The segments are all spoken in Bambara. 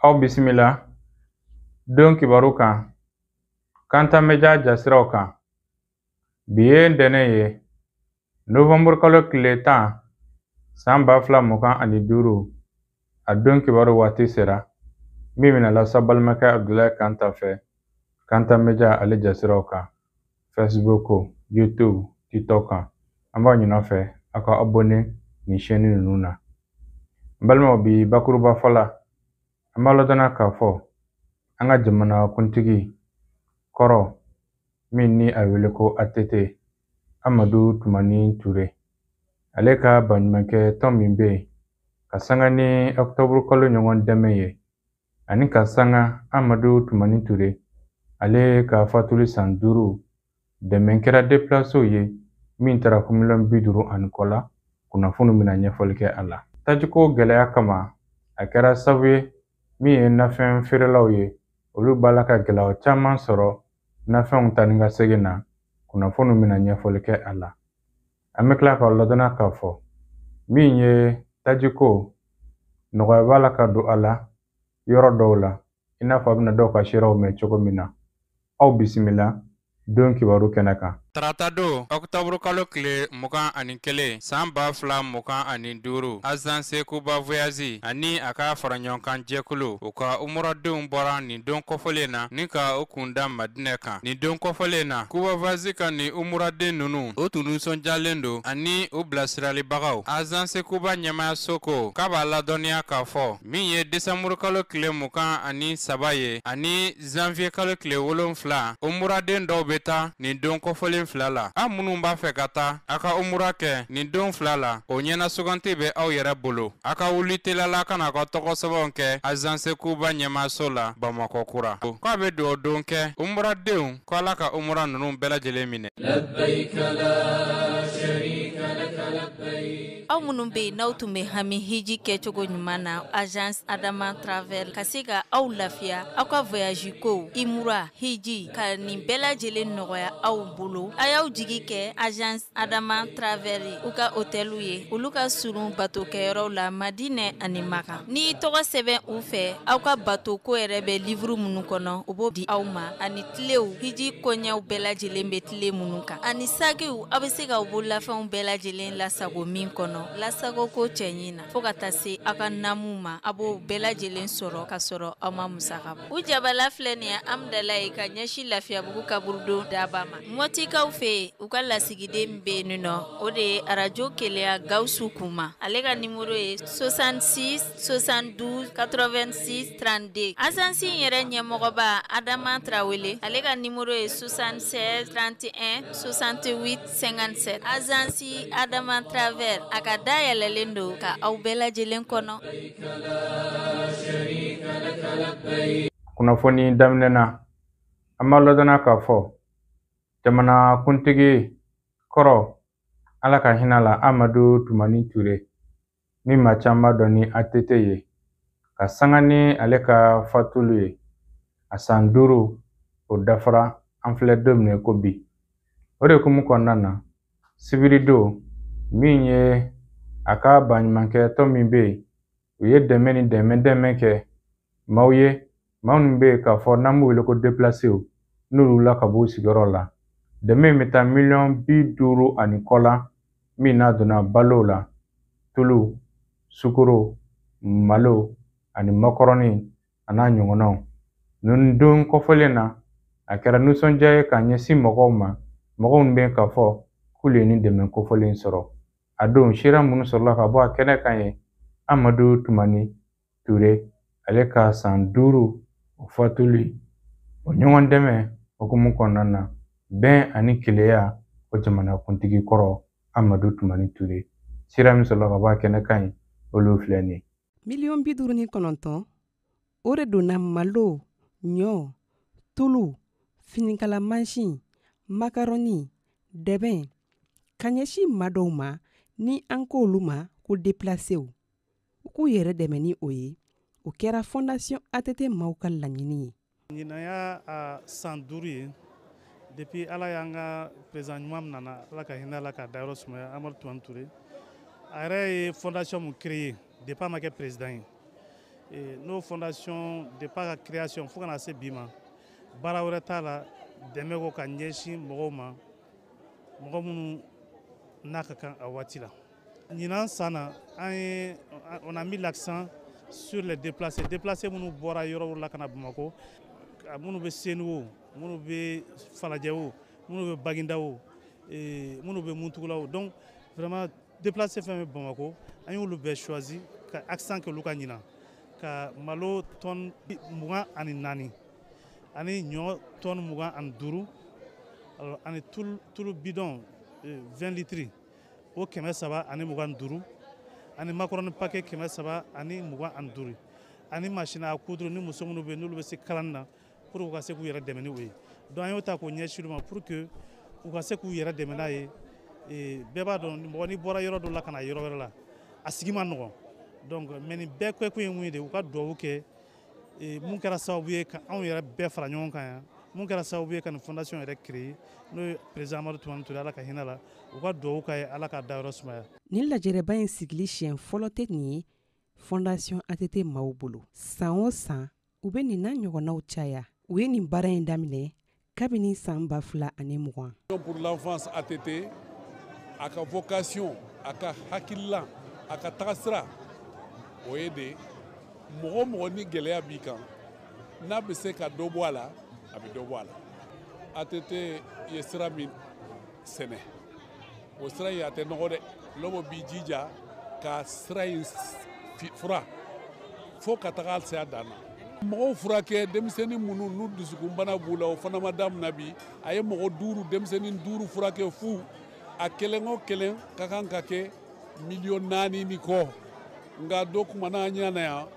Aw bisimila don kibaru kan Kanta Media jasiraw kan. Bi ye ntɛnɛn ye, nowanburu kalo tile 10, san 2025. A don kibaru waati sera min bɛna lase balimakɛ Abudulayi Kanta fɛ Kanta Media ale jasiraw kan, Facebook, YouTube, TikTok kan. An b'a ɲini aw fɛ aw ka abonné nin chaîne ninnu na. N balimaw, bi bakuruba fɔ la, an b'a ladɔnniya k'a fɔ an ka jamana kuntigi kɔrɔ min ni a wele ko ATT, Amadu Tumani Ture, ale ka baɲumankɛ tɔn min bɛ yen ka sanga ni ɔkutɔburu kalo ɲɔgɔn dɛmɛ ye, ani ka sanga Amadu Tumani Ture ale ka fatuli san 5, dɛmɛ kɛra déplacéw ye min taara fo miliyɔn 50 ani kɔ la. Kunnafoniw bɛna ɲɛfɔli kɛ a la. Tajiko gɛlɛya kama, a kɛra sababu ye min ye nafɛn feerelaw ye, olu b'a la ka gɛlɛya caman sɔrɔ nafɛnw ta ni ka segin na. Kunnafoniw bɛna ɲɛfɔli kɛ a la. An bɛ tila k'aw ladɔnniya k'a fɔ min ye tajiko nɔgɔya b'a la ka don a la yɔrɔ dɔw la, i n'a fɔ a bɛna dɔw ka seerew mɛn cogo min na. Aw bisimila don kibaru kɛnɛ kan. Tarata don, ɔkutɔburu kalo tile 21, san 2025, Agence Kuba Voyage ani a ka faraɲɔgɔnkan jɛkulu, u ka umuradenw bɔra nin don kɔfɔlen na ni ka u kun da Madinɛ kan. Nin don kɔfɔlen na, Kuba Voyage ka nin umuraden ninnu, o tun nisɔndiyalen don ani u bilasiralibagaw. Agence Kuba ɲɛmaayaso ko k'a b'a ladɔnniya k'a fɔ min ye desanburu kalo tile 23 ye ani zanviye kalo tile 7, umuraden dɔw bɛ taa nin don kɔfɔlen 2 la. Aw minnu b'a fɛ ka taa a ka umura kɛ nin don 2 la, o ɲɛna suganti bɛ aw yɛrɛ bolo. A ka wuli telala ka na ka tɔgɔ sɛbɛnw kɛ Agence Kuba ɲɛmaaso la Bamakɔ kura. K'a bɛ dugawu don kɛ umuradenw ko Ala ka umura ninnu bɛɛ lajɛlen minɛ. Aw minnu bɛ yen n'aw tun bɛ hami hiji kɛcogo ɲuman na, Agence Adama Travel ka se ka aw lafiya aw ka voyage kow, imura, hiji, ka nin bɛɛ lajɛlen nɔgɔya aw bolo, a y'aw jigi kɛ Agence Adama Travel ye. U ka hôteliw ye, olu ka surun bato kɛyɔrɔw la Madinɛ ani Maka. N'i y'i tɔgɔ sɛbɛn u fɛ, aw ka bato ko yɛrɛ bɛ livre minnu kɔnɔ, u b'o di aw ma, ani tilew hiji koɲɛw bɛɛ lajɛlen bɛ tile minnu kan, ani sagiw, aw bɛ se k'aw bololafɛnw bɛɛ lajɛlen lasago min kɔnɔ, lasago ko cɛɲi na, fo ka taa se aw ka namuw ma, a b'o bɛɛ lajɛlen sɔrɔ ka sɔrɔ aw ma musaka bɔ. U jabala filɛ nin ye Amudalayi ka ɲɛsin Lafiyabugu kaburudon daba ma. Mɔtikaw fɛ yen, u ka lasigiden bɛ yen nɔ, o de ye arajo Keleya Gawusu Kuma. Ale ka nimoro ye 66 72 86 32. Agence in yɛrɛ ɲɛmɔgɔba Adama Tarawele, ale ka nimoro ye 76 31 68 57. Agence Adama Travel, a ka dayɛlɛlen don ka aw bɛɛ lajɛlen kɔnɔ. Kunnafoni daminɛ na, an b'a ladɔnniya k'a fɔ jamana kuntigi kɔrɔ, Ala ka hinɛ la, Amadu Tumani Ture, min maa caman dɔn ni ATT ye, ka sanga ni ale ka fatuli ye, a san 5 o dafara, an filɛ don min na ko bi. O de hukumu kɔnɔna na, sibiridon min ye a ka baɲumankɛ tɔn min bɛ yen, u ye dɛmɛ ni dɛmɛ kɛ maaw ye, maa minnu bɛ yen k'a fɔ n'an b'u wele ko déplacéw, n'olu wulila ka bɔ u sigiyɔrɔ la. Dɛmɛ in bɛ taa miliyɔn 50 ani kɔ la, min n'a donna balow la, tulu, sukaro, malo ani makɔrɔni a n'a ɲɔgɔnnaw. Nin don kɔfɔlen na, a kɛra nisɔndiya ye ka ɲɛsin mɔgɔw ma, mɔgɔw minnu bɛ yen k'a fɔ k'olu ye nin dɛmɛ kofɔlen sɔrɔ. A don seereya minnu sɔrɔla ka bɔ a kɛnɛ kan ye, Amadu Tumani Ture ale ka san 5 o fatuli, o ɲɔgɔn dɛmɛ hukumu kɔnɔna na, bɛn ani keleya o jamana kuntigi kɔrɔ Amadu Tumani Ture. Seereya min sɔrɔla ka bɔ a kɛnɛ kan ye, olu filɛ nin ye. Miliyɔn 59, o de donna malo, ɲɔ, tulu, finikala mansin, makarɔni, dɛbɛn ka ɲɛsin maa dɔw ma ni an k'olu ma ko déplacéw, u k'u yɛrɛ dɛmɛ ni o ye. O kɛra Fondation ATT maaw ka laɲini ye. Ɲinan y'a a san 5 ye depuis Ala y'an ka président ɲuman min nana, Ala ka hinɛ la k'a dayɔrɔ sumaya, Amadu Tumani Ture. A yɛrɛ ye fondation mun créer depuis a ma kɛ président ye. N'o fondation depuis a ka création fo ka na se bi ma, baara wɛrɛ t'a la dɛmɛ kɔ ka ɲɛsin mɔgɔw ma, mɔgɔ minnu n'a ka kan a waati la. Ɲinan san na, an ye on a mis l'accent sur les déplacés, déplacés minnu bɔra yɔrɔ la ka na Bamakɔ, minnu bɛ Senu o, minnu bɛ Falajɛ o, minnu bɛ Baginda o, minnu bɛ Muntugula o. Donc vraiment déplacé fɛn bɛ Bamakɔ, an y'olu bɛɛ choisi ka accent kɛ olu ka ɲinan, ka malo tonne 24 ani ɲɔ tonne 25, alors ani tulu bidon 20 litres o 325, ani macaroni paquet 325, ani machine à coudre ni muso minnu bɛ yen n'olu bɛ se kalan na pour que u ka se k'u yɛrɛ dɛmɛ ni o ye. Donc an y'o ta k'o ɲɛsin olu ma pour que u ka se k'u yɛrɛ dɛmɛ n'a ye. Bɛɛ b'a dɔn, mɔgɔ n'i bɔra yɔrɔ dɔ la ka na yɔrɔ wɛrɛ la, a sigi ma nɔgɔn. Donc mais nin bɛɛ kɛkun ye mun ye de, u ka duwawu kɛ mun kɛra sababu ye ka anw yɛrɛ bɛɛ fara ɲɔgɔn kan yan, mun kɛra sababu ye ka nin fondation yɛrɛ créer, n'o ye président Amadu Tumani Ture, Ala ka hinɛ la, u ka duwawu k'a ye, Ala ka dayɔrɔ sumaya. Nin lajɛrɛba in sigili siɲɛ fɔlɔ tɛ nin ye Fondation ATT maaw bolo. San o san u bɛ nin n'a ɲɔgɔnnaw caya. U ye nin baara in daminɛ kabini san 2020. Pour l'enfance ATT, a ka vocation, a ka hakilila, a ka tagasira, o ye de mɔgɔ o mɔgɔ ni gɛlɛya b'i kan, n'a bɛ se ka dɔ bɔ a la, a bɛ dɔ bɔ a la. ATT ye sira min sɛnɛ, o sira in a tɛ nɔgɔ dɛ. Lɔbɔ b'i jija ka sira in fura fo ka taga se a dan na. Mɔgɔw furakɛ, denmisɛnnin minnu n'u dusukunbana b'u la, o fana ma daminɛ bi. A ye mɔgɔ duuru, denmisɛnnin duuru furakɛ fu. A kelen o kelen ka kan ka kɛ miliyɔn 4 ni kɔ. Nka dɔ kumana an ɲɛna yan,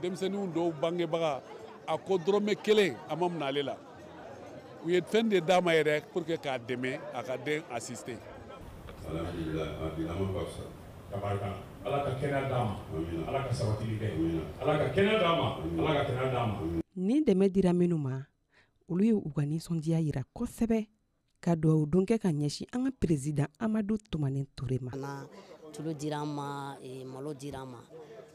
denmisɛnninw dɔw bangebaga a ko dɔrɔmɛ kelen a ma minɛ ale la. U ye fɛn de d'a ma yɛrɛ pour que k'a dɛmɛ a ka den assister. Alhamdulillah, a bilama ka fisa. Tabarikala, Ala ka kɛnɛya d'a ma, Ala ka sabatili kɛ, Ala ka kɛnɛya d'a ma, Ala ka kɛnɛya d'a ma. Nin dɛmɛ dira minnu ma, olu ye u ka nisɔndiya yira kosɛbɛ, ka duwawu don kɛ ka ɲɛsin an ka président Amadu Tumani Ture ma. Tulu dira an ma, malo dira an ma.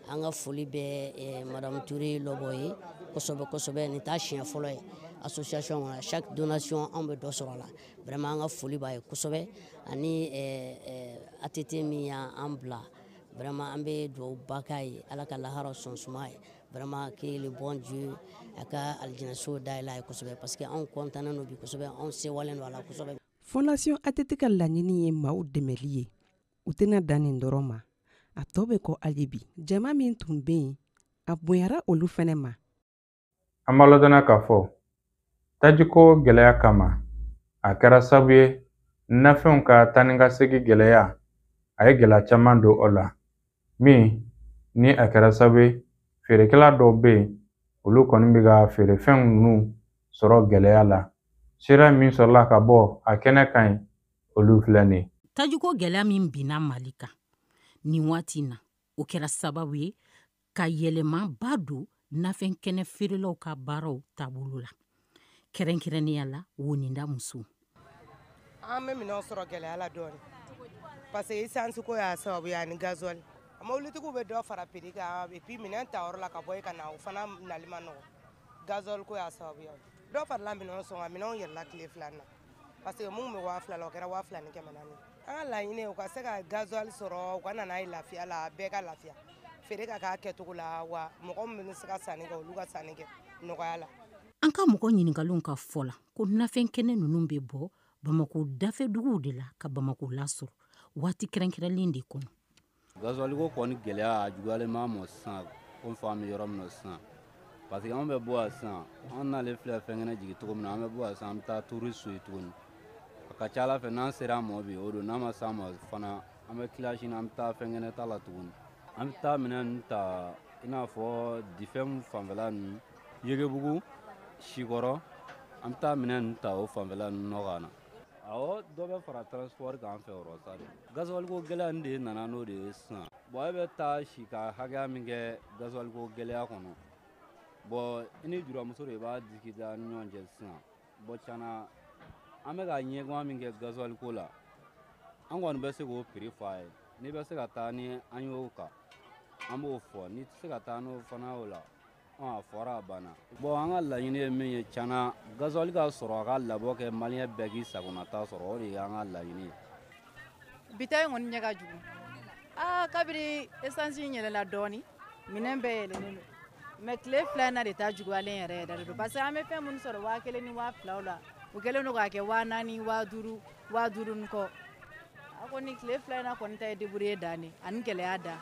An ka foli bɛ madame Ture Lɔbɔ ye kosɛbɛ kosɛbɛ. Nin t'a siɲɛ fɔlɔ ye association kɔnɔ, chaque donation anw bɛ dɔ sɔrɔ a la. Vraiment an ka foli b'a ye kosɛbɛ, ani ATT min y'an bila, vraiment an bɛ duwawu ba k'a ye, Ala ka lahara sɔn suma ye. Vraiment que le bon Dieu a ka alijinɛso dayɛlɛ a ye kosɛbɛ, parce que anw content don bi kosɛbɛ, anw sewalen don a la kosɛbɛ. Fondation ATT ka laɲini ye maaw dɛmɛli ye. U tɛna dan nin dɔrɔn ma, a tɔ bɛ kɔ hali bi. Jama min tun bɛ yen, a bonyara olu fɛnɛ ma. An b'a ladɔnniya k'a fɔ tajiko gɛlɛya kama, a kɛra sababu ye nafɛnw ka taa ni ka segin gɛlɛya, a ye gɛlɛya caman don o la, min ni a kɛra sababu ye feerekɛla dɔw bɛ yen, olu kɔni bɛ ka feerefɛn ninnu sɔrɔ gɛlɛya la. Sira min sɔrɔla ka bɔ a kɛnɛ kan yen, olu filɛ nin ye. Tajiko gɛlɛya min binna Mali kan nin waati in na, o kɛra sababu ye ka yɛlɛmaba don nafɛn kɛnɛ feerelaw ka baaraw taabolo la, kɛrɛnkɛrɛnnenya la woninda musow. An bɛ minɛnw sɔrɔ gɛlɛya la dɔɔnin, parce que essence ko y'a sababu ye ani gasoil. Mobilitigiw bɛ dɔ fara prix kan, et puis minɛn ta yɔrɔ la ka bɔ yen ka na, o fana nali ma nɔgɔn. Gasoil ko y'a sababu ye. Dɔ farala minɛnw sɔngɔ kan, minɛnw yɛlɛla tile fila in na, parce que mun bɛ 2000 la, o kɛra 2400 ye. An ka laɲini ye u ka se ka gasoil sɔrɔ, u ka na n'a ye lafiya la, bɛɛ ka lafiya, feere ka k'a kɛcogo la, wa mɔgɔ min bɛ se ka sanni kɛ, olu ka sanni kɛ nɔgɔya la. An ka mɔgɔ ɲininkalenw ka fɔ la ko nafɛn kɛnɛ ninnu bɛ bɔ Bamako dafɛduguw de la ka Bamako lasɔrɔ waati kɛrɛnkɛrɛnlen de kɔnɔ. Gasoil ko kɔni gɛlɛya a juguyalen b'an ma sisan, komi fɔ an bɛ yɔrɔ min na sisan, parce que anw bɛ bɔ yan sisan, an n'ale filɛ fɛn kɛnɛ jigin cogo min na, an bɛ bɔ yan sisan, an bɛ taa touriste ye tuguni. A ka ca ala fɛ n'an sera an ma bi, o don, n'a ma s'an ma fana, an bɛ tila sini, an bɛ taa fɛn kɛnɛ ta la tuguni. An bɛ taa minɛn ninnu ta, i n'a fɔ difɛn fanfɛla ninnu, Yegebugu, Sikɔrɔ, an bɛ taa minɛn ninnu ta o fanfɛla ninnu nɔ ka na. Awɔ, dɔ bɛ fara transport kan an fɛ yɔrɔ sa de. Gasoil ko gɛlɛya nin de nana n'o de ye sisan. Bon, e bɛ taa si ka hakɛya min kɛ gasoil ko gɛlɛya kɔnɔ, bon, i ni juramuso de b'a discuter ni ɲɔgɔn cɛ sisan. Bon, tiɲɛna an bɛ ka ɲɛguwan min kɛ gasoil ko la, an kɔni bɛ se k'o prix fɔ a ye. N'i bɛ se ka taa ni an y'o kan. An b'o fɔ, n'i tɛ se ka taa n'o fana o la, a fɔra a banna. Bon, an ka laɲini ye min ye tiɲɛna, gasoil ka sɔrɔ a ka labɔ kɛ maliyɛn bɛɛ k'i sagonata sɔrɔ, o de y'an ka laɲini ye. Bi ta in kɔni ɲɛ ka jugu. Aa, kabini essence in yɛlɛla dɔɔni, minɛn bɛɛ yɛlɛlen don. Mais tile 2 in na de ta juguyalen yɛrɛ yɛrɛ de don, parce que an bɛ fɛn minnu sɔrɔ 1000 ni 2000 la, u kɛlen don k'a kɛ 4000, 5000, 5000 ni kɔ. A kɔni tile 2 in na kɔni ta ye débrouiller dan de ani gɛlɛya dan.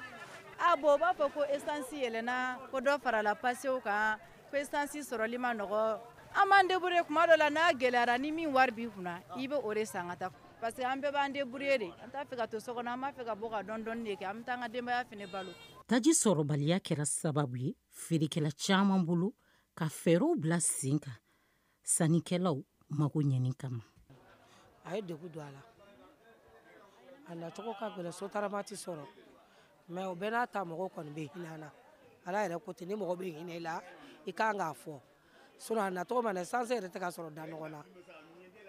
A bon, u b'a fɔ ko essence yɛlɛnna, ko dɔ farala passew kan, ko essence sɔrɔli ma nɔgɔ. An b'an débrouiller kuma dɔ la, n'a gɛlɛyara, ni min wari b'i kunna, i bɛ o de san ka taa, parce que an bɛɛ b'an débrouiller de. An t'a fɛ ka to so kɔnɔ, an b'a fɛ ka bɔ ka dɔɔni dɔɔni de kɛ, an bɛ taa an ka denbaya fɛnɛ balo. Taji sɔrɔbaliya kɛra sababu ye feerekɛla caman bolo ka fɛɛrɛw bila sen kan sannikɛlaw mago ɲɛni kama. A ye degun don a la, a nacogo ka gɛlɛn, sotarama tɛ sɔrɔ, mais o bɛɛ n'a ta mɔgɔw kɔni bɛ hinɛ an na. Ala yɛrɛ ko ten, ni mɔgɔ bɛ hinɛ i la, i kan k'a fɔ, sinon a nacogo ma na, essence yɛrɛ tɛ ka sɔrɔ da ɲɔgɔn na,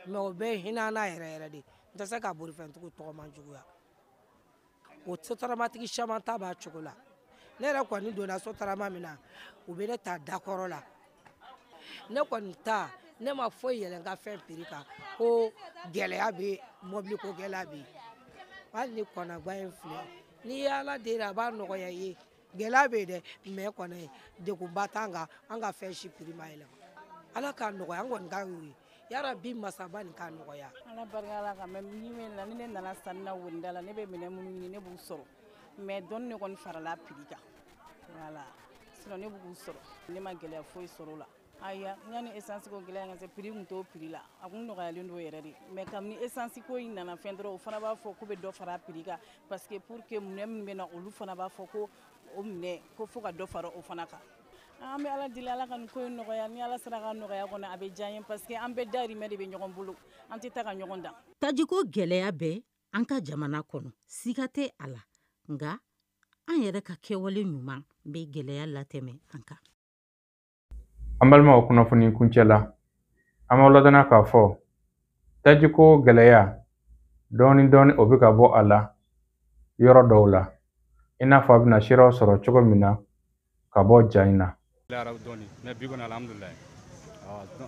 mais o bɛɛ hinɛ an na yɛrɛ yɛrɛ de. N tɛ se ka bolifɛntigiw tɔgɔ man juguya, o sotaramatigi caman ta b'a cogo la. Ne yɛrɛ kɔni donna sotarama min na, u bɛ ne ta dakɔrɔ la. Ne kɔni ta, ne ma foyi yɛlɛ n ka fɛn prix kan ko gɛlɛya bɛ mɔbili ko gɛlɛya bɛ yen. Hali ni kɔnɔgba in filɛ, n'i ye Ala deli a b'a nɔgɔya i ye. Gɛlɛya bɛ yen dɛ, mais kɔni degunba t'an kan, an ka fɛn si prix ma yɛlɛma. Ala k'a nɔgɔya, an kɔni ka y'o ye. Yarabi masaba nin k'a nɔgɔya. Ala barika la ka mɛ ni min na, ni ne nana sanni na woninda la, ne bɛ minɛn minnu ɲini, ne b'u sɔrɔ, mais dɔɔni de kɔni farala prix kan, voilà, sinon ne b'u sɔrɔ, ne ma gɛlɛya foyi sɔrɔ o la. Ayiwa, yanni essence ko gɛlɛya ka se, prix tun t'o prix la, a kun nɔgɔyalen don yɛrɛ de, mais kabini essence ko in nana fɛn dɔrɔn, o fana b'a fɔ k'u bɛ dɔ fara prix kan, parce que pour que minɛn minnu bɛ na, olu fana b'a fɔ ko o minɛ ko fo ka dɔ fara o fana kan. An bɛ Ala deli, Ala ka nin ko in nɔgɔya. Ni Ala sera ka nɔgɔya kɔni, a bɛ diya n ye, parce que an bɛɛ dahirimɛ de bɛ ɲɔgɔn bolo, an tɛ taa ka ɲɔgɔn dan. Tajiko gɛlɛya bɛ an ka jamana kɔnɔ, siga tɛ a la, nka an yɛrɛ ka kɛwale ɲuman bɛ gɛlɛya latɛmɛ an kan. An balimaw, kunnafoni kuncɛ la, an b'aw ladɔnniya k'a fɔ tajiko gɛlɛya dɔɔni dɔɔni o bɛ ka bɔ a la yɔrɔ dɔw la, i n'a fɔ a bɛna siraw sɔrɔ cogo min na ka bɔ ja in na. Gɛlɛyara dɔɔni, mais bi kɔni alhamdulilayi,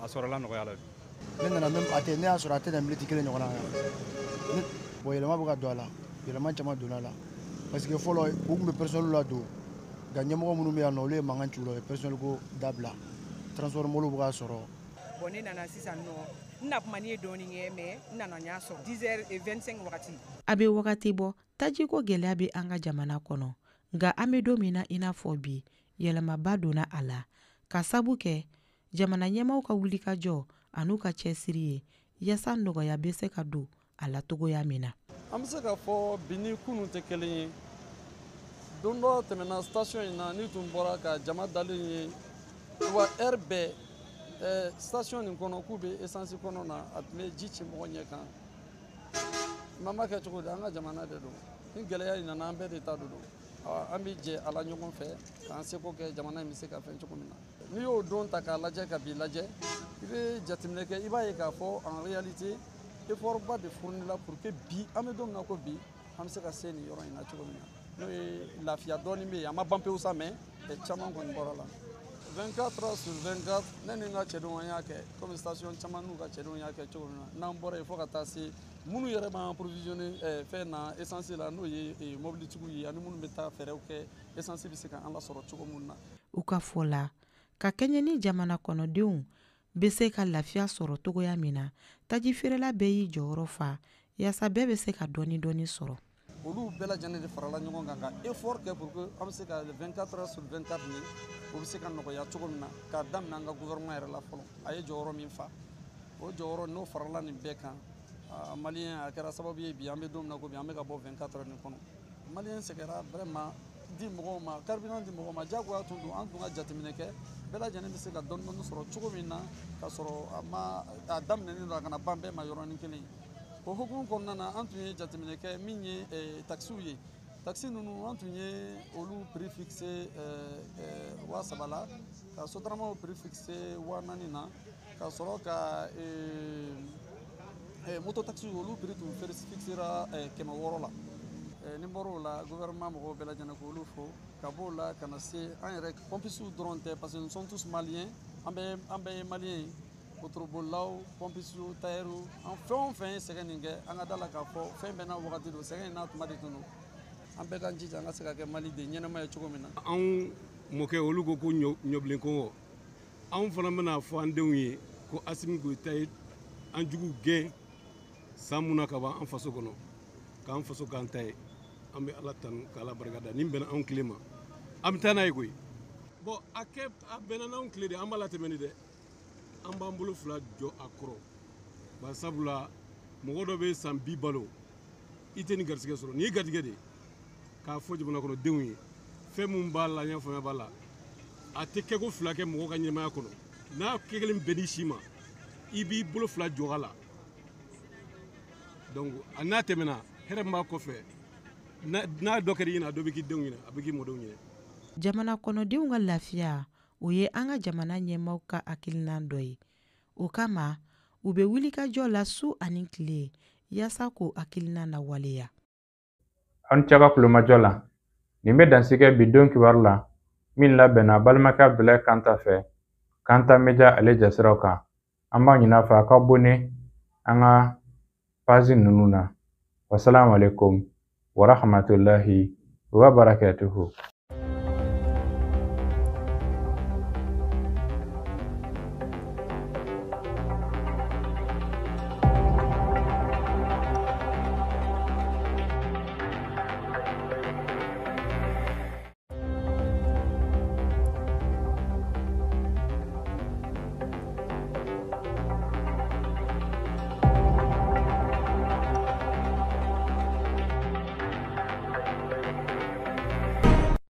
a sɔrɔla nɔgɔya la bi. Ne nana même a tɛ, ne y'a sɔrɔ a tɛ na miniti kelen ɲɔgɔn na. Bon, yɛlɛma bɛ ka don a la, yɛlɛma caman donna a la, parce que fɔlɔ u tun bɛ personnel ladon, nka ɲɛmɔgɔ minnu bɛ yan nɔ, olu ye mankan ci u la, u ye personnel ko dabila, transport mobili bɛ ka sɔrɔ. Bon, ne nana sisan nɔ, n na kuma ni ye dɔɔni kɛ, mais n nana n y'a sɔrɔ 10h25 wagati. A bɛ wagati bɔ, tajiko gɛlɛya bɛ an ka jamana kɔnɔ, nka an bɛ don min na i n'a fɔ bi, yɛlɛmaba donna a la ka sabu kɛ jamana ɲɛmaaw ka wulikajɔ an'u ka cɛsiri ye yaasa nɔgɔya bɛ se ka don a la cogoya min na. An bɛ se k'a fɔ bi ni kunun tɛ kelen ye. Don dɔ tɛmɛna station in na, ni tun bɔra ka jama dalen ye wa heure bɛɛ station nin kɔnɔ k'u bɛ essence kɔnɔ na, a tun bɛ ji ci mɔgɔ ɲɛ kan. N'an b'a kɛ cogo di, an ka jamana de don, ni gɛlɛya in nana, an bɛɛ de ta don, an bɛ jɛ a la ɲɔgɔn fɛ k'an seko kɛ jamana in bɛ se ka fɛn cogo min na. N'i y'o don ta k'a lajɛ ka bi lajɛ, i bɛ jateminɛ kɛ, i b'a ye k'a fɔ en réalité effort ba de fournila pour que bi an bɛ don min na ko bi an bɛ se ka se nin yɔrɔ in na cogo min na, n'o ye lafiya dɔɔni bɛ yen. A ma ban pewu sa, mais caman kɔni bɔra la. 24 heures sur 24, ne ni n ka cɛdenw an y'a kɛ komi station caman n'u ka cɛdenw y'a kɛ cogo min na. N'an bɔra yen, fo ka taa se minnu yɛrɛ b'an approvisionner fɛn na, essence la, n'o ye mobilitigiw ye, ani minnu bɛ taa fɛɛrɛw kɛ essence bɛ se ka an lasɔrɔ cogo min na. U ka fɔ la, ka kɛɲɛ ni jamana kɔnɔdenw bɛ se ka lafiya sɔrɔ cogoya min na, taji feerela bɛɛ y'i jɔyɔrɔ fa yaasa bɛɛ bɛ se ka dɔɔni dɔɔni sɔrɔ. Olu bɛɛ lajɛlen de farala ɲɔgɔn kan ka effort kɛ pour que an bɛ se ka 24 heures sur 24 nin, o bɛ se ka nɔgɔya cogo min na, k'a daminɛ an ka gouvernement yɛrɛ la fɔlɔ, a ye jɔyɔrɔ min fa, o jɔyɔrɔ n'o farala nin bɛɛ kan, maliyɛn a kɛra sababu ye bi an bɛ don min na ko bi an bɛ ka bɔ 24 heures nin kɔnɔ. Maliyɛn sɛgɛnra vraiment di mɔgɔw ma, carburant di mɔgɔw ma, diyagoya tun don. An tun ka jateminɛ kɛ, bɛɛ lajɛlen bɛ se ka dɔɔni dɔɔni sɔrɔ cogo min na, ka sɔrɔ a ma a daminɛnen don a kana ban bɛɛ ma yɔrɔnin kelen. O hukumu kɔnɔna na, an tun ye jateminɛ kɛ min ye taxiw ye. Taxi ninnu, an tun ye olu prix fixé 3000 la, ka sotaramaw prix fixé 4000 na, ka sɔrɔ ka moto taxi olu prix tun fixera 600 la. Ni n bɔr'o la, gouvernement mɔgɔw bɛɛ lajɛlen, k'olu fo. Ka b'o la ka na se an yɛrɛ pompistew dɔrɔn tɛ, parce que nous sommes tous maliens, an bɛɛ ye malien ye. Wotorobololaw, pompistew, tailleur, an fɛn o fɛn ye sɛgɛn nin kɛ, an ka da la k'a fɔ fɛn bɛɛ n'a wagati don, sɛgɛn in n'a tuma de tun don. An bɛɛ k'an jija an ka se ka kɛ maliden ɲɛnama ye cogo min na. Anw mɔkɛ, olu ko ko ɲɔbilen kɔngɔ. Anw fana bɛna fɔ an denw ye ko Asimi Goyita ye an jugu gɛn san mun na ka bɔ an faso kɔnɔ, k'an faso k'an ta ye. An bɛ Ala tanu k'Ala barika da. Nin bɛnna anw tile ma, an bɛ taa n'a ye koyi. Bɔn, a kɛ a bɛnna n'anw tile de, an b'a latɛmɛ ni dɛ, an b'an bolo fila jɔ a kɔrɔ, bari sabula mɔgɔ dɔ bɛ san bi balo, i tɛ nin garisɛgɛ sɔrɔ. Nin ye garijɛgɛ de ye k'a fɔ jamana kɔnɔdenw ye. Fɛn min b'a la, n y'a faamuya b'a la, a tɛ kɛ ko fila kɛ mɔgɔ ka ɲɛnamaya kɔnɔ. N'a kɛ kelen bɛnn'i si ma, i b'i bolo fila jɔ a la. Donc a n'a tɛmɛna, hɛrɛ min b'a kɔfɛ, n'a dɔ kɛra i ɲɛna, a dɔ bɛ k'i denw ɲɛna, a bɛ k'i mɔdenw ɲɛna. Jamana kɔnɔdenw ka lafiya, o ye an ka jamana ɲɛmaaw ka hakilinan dɔ ye. O kama, u bɛ wulikajɔ la su ani tile yaasa k'o hakilina lawaleya. Aw ni ce ka kulomajɔ la. Nin bɛ dansigɛ bi don kibaru la min labɛnna balimakɛ Abdulayi Kanta fɛ, Kanta Media ale jasiraw kan. An b'a ɲini a fɛ a ka abonné an ka page ninnu na. Wasalamu alaikum warahmatullahi wabarakatuhu.